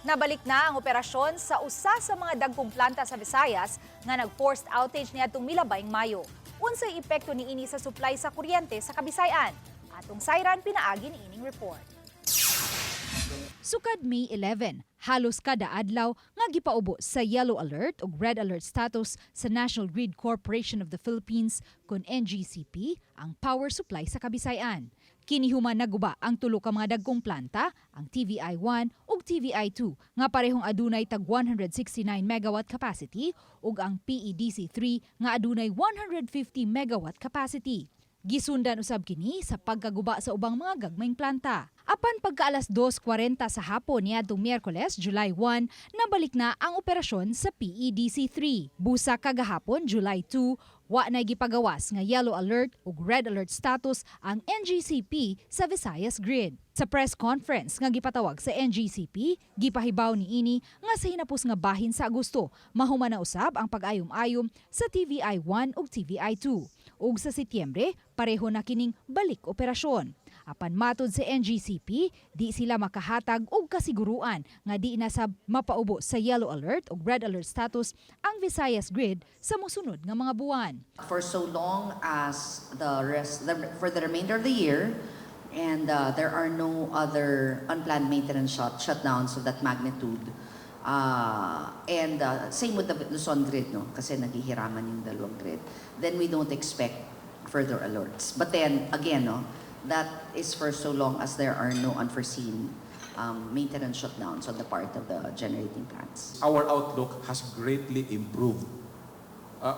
Nabalik na ang operasyon sa usa sa mga dagkong planta sa Visayas nga nag-forced outage niadtong milabayng Mayo. Unsay epekto niini sa supply sa kuryente sa Kabisayan? Atong sayran pinaagi niining report. Sukad May 11, halos kada adlaw nga gipaubo sa yellow alert ug red alert status sa National Grid Corporation of the Philippines kon NGCP ang power supply sa Kabisayan. Kini human naguba ang tulo ka mga dagkong planta, ang TVI-1 ug TVI-2 nga parehong adunay tag 169 megawatt capacity ug ang PEDC-3 nga adunay 150 megawatt capacity. Gisundan usab kini sa pagkaguba sa ubang mga gagmayng planta. Apan pagka alas 2:40 sa hapon niadtong Miyerkules, July 1, nabalik na ang operasyon sa PEDC-3. Busa kagahapon, July 2, wa na gipagawas nga yellow alert ug red alert status ang NGCP sa Visayas Grid. Sa press conference nga gipatawag sa NGCP, gipahibaw niini nga sa hinapos nga bahin sa Agosto, mahuman na usab ang pag-ayom-ayom sa TVI 1 ug TVI 2. Ug sa Setyembre, pareho na kining balik operasyon. Apan matod sa NGCP, di sila makahatag og kasiguruan nga di na sab mapaubo sa yellow alert ug red alert status ang Visayas Grid sa mosunod nga mga buwan. For so long as the rest, for the remainder of the year, and there are no other unplanned maintenance shutdowns of that magnitude. And same with the Luzon grid, no? Kasi naghihiraman yung dalawang grid. Then we don't expect further alerts. But then, again, no, that is for so long as there are no unforeseen maintenance shutdowns on the part of the generating plants. Our outlook has greatly improved.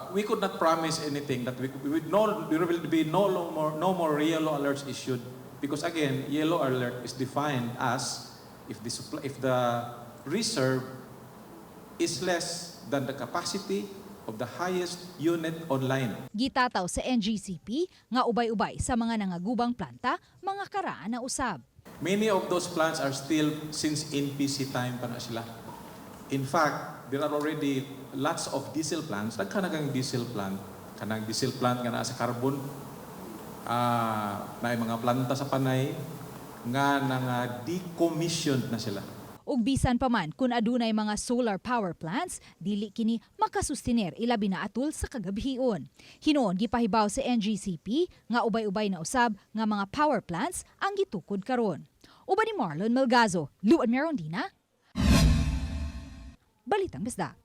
We could not promise anything that we would no, there will be no more yellow alerts issued because, again, yellow alert is defined as if the reserve is less than the capacity of the highest unit online. Gitataw sa NGCP nga ubay-ubay sa mga nangagubang planta, mga karaan na usab. Many of those plants are still since NPC time pa na sila. In fact, there are already lots of diesel plants. Daghan na kang diesel plant. Kanang diesel plant nga naa sa carbon. Na mga planta sa Panay nga nanga decommissioned na sila. Ug bisan pa man kung adunay mga solar power plants, dili kini makasustiner ilabi na atul sa kagabhion. Hinuon gipahibaw sa NGCP nga ubay-ubay na usab nga mga power plants ang gitukod karon. Uban ni Marlon Melgazo, Luan Merondina, Balitang Bisdak.